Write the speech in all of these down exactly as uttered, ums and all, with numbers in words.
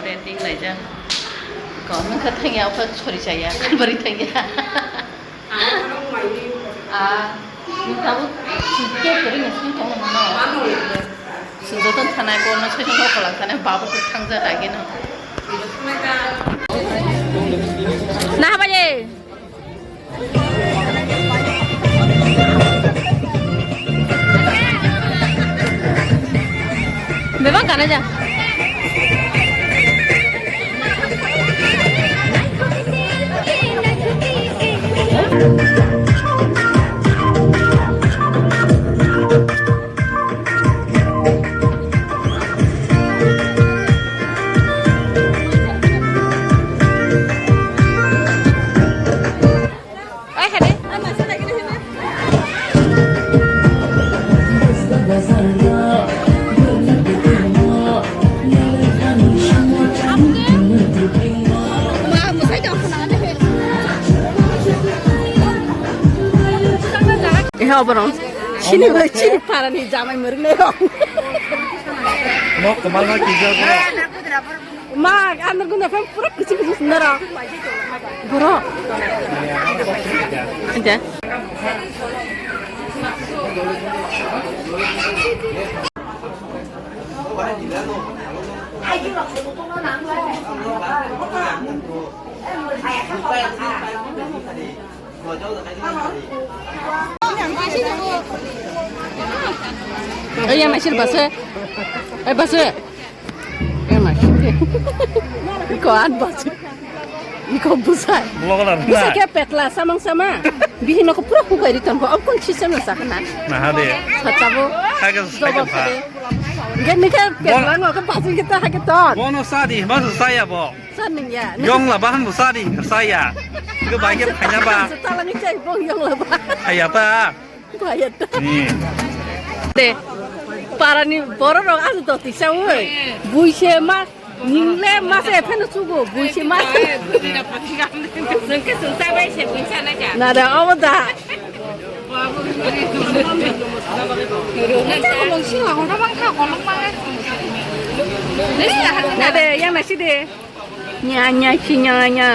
Branding laijak. Kok nungkha thangya, okha sori chaya, kalbari thangya. Ah, nung tabuk sujud khe kwrwi ni sini tongma mano. Sujud tong thanai, borno sini tong thanai, baba thangjak ageno. Nah, apa ye? Bebak kana ja. Eha oborong. Chini bai chini parani jamai mwrwknai rok. Nok kwbangma kijak borok. Ma, ano guna phan pura kuchuk kuchuk sundara. Borok. Ante. Oya masir base. Eh, base. Eh, masir. Iko an base. Iko busai. Busai ke petla samang sama. Bihi noko pura hukai riton ko. Ob kon sisem na sakana. Nah, de. Sachabo. Hage, hage. Gani ke petla ngo ke base kita hage ton. Bono sadi, mas saya bo. Sanning ya. Yong la bahan bu sadi, saya. Ke bahagia kanya ba. Talang cai bong yong la ba. Kaya ta. Kaya ta. Ni. De. Parani borok rok asu doti sa oi. Buise ma. Ningle ma se pheno sugo. Buise ma. Sungke sungsa bai se buisa na ja. Na da obo da. Kolong sila hora bang kha kolong ma. Na de, yang nasi de. Nya, nya, si nya, nya.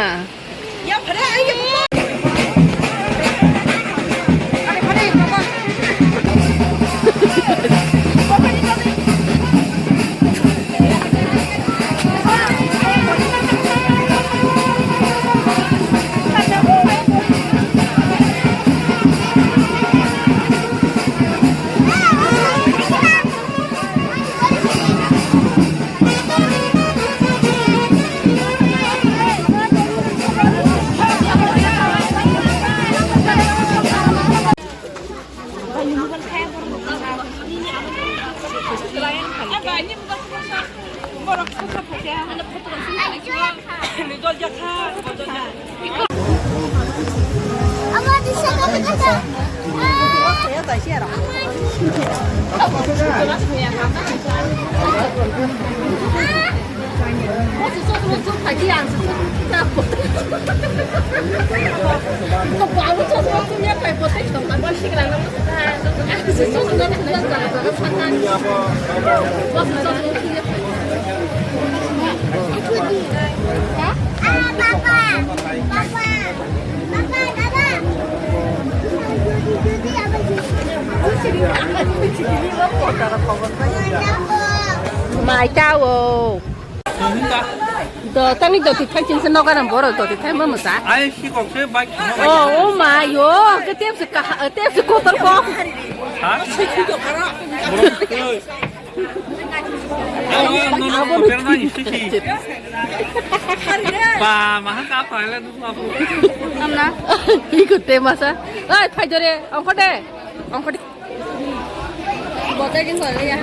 Mai ta o. Do tangni doti thai chinse nogaram boro doti thai ma musa. Ai si kok se bike. Oh, oh my, yo, ke tep se ka, tep se kotor ko. Ha? Abo no, no, no, no, no, no, no. Ba, maha ka pa le du apu. Amna. Iko te masa. Ai, phai jore, ongko de. Ongko de. Bote kin ko ya.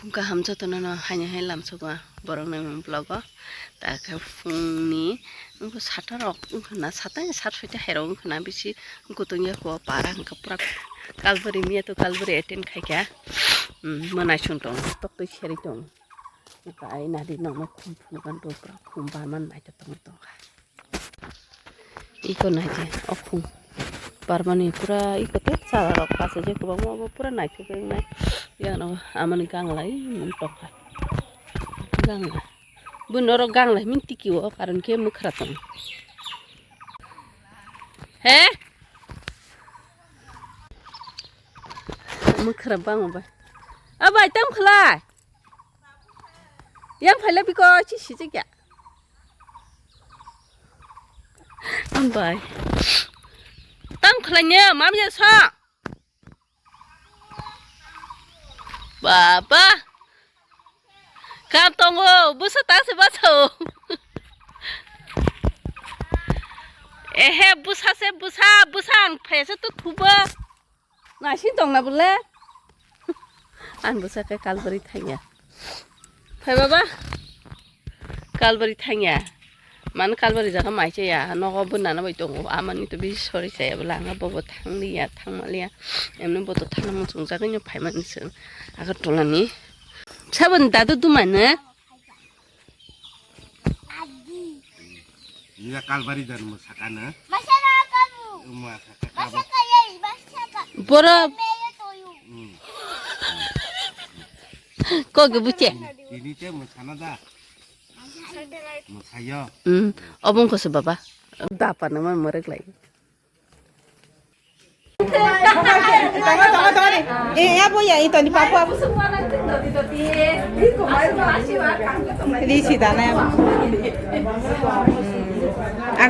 Phung kaham jotono no haino hai lamsogo borok nang vlog o. Ta khe phungni wngkha sata rok wngkha na, sata ni sat soita hai rok wngkha na, bisi kutung ya kho para wngkha pura kalbari miya to kalbari attend khai kha. Mwnai song tong tok twi serwi tong. Wngkha ai nadi nokno khum phunukha pura khum barman naithotok tongkha. Iko naidi, o khum. Barmani pura iko tei chara rok kasijak kwbangma, obo pura naithok wngnai. Yang no amani gangla, ih, mung tokha. Gangla. Bo norok gangla himni tiki o, karon khe mwkhra tong. He? Mwkhra bang bai. A bai, tam khlai. Yang phaila biko chi sijak ya. Hambai. Tam khlainyo, mam ya sa. Baba. Kam tongo, busa ta se baso. Ehe, busa se busa, busa ang phese tu thuba. Naising tongna bole. Ang bwsa khe kalbari thangya. Phai baba. Kalbari thangya. Mano kalbari jaga mai chaya. Nogo bwna no bai tongo. Amani to bisi sori chaya bwla. Ang bobo thang liya, thang ma liya. Emni bo to thang muchung jaga no phai mani se. Agartala ni. Sabon dadu dumai ne. Iya kalbari dan mo sakana. Masaka kamu. Mo saka kamu. Masaka ya, masaka. Boro. Mele toyu. Hmm. Ko ge buche. Ini te mo sana da. Mo sayo. Hmm. Obong ko se baba. Dapa na man morek lai. Tongo, tongo, tongo de. Eh, ya, boya, ito ni papa. Di si dana ya. Ang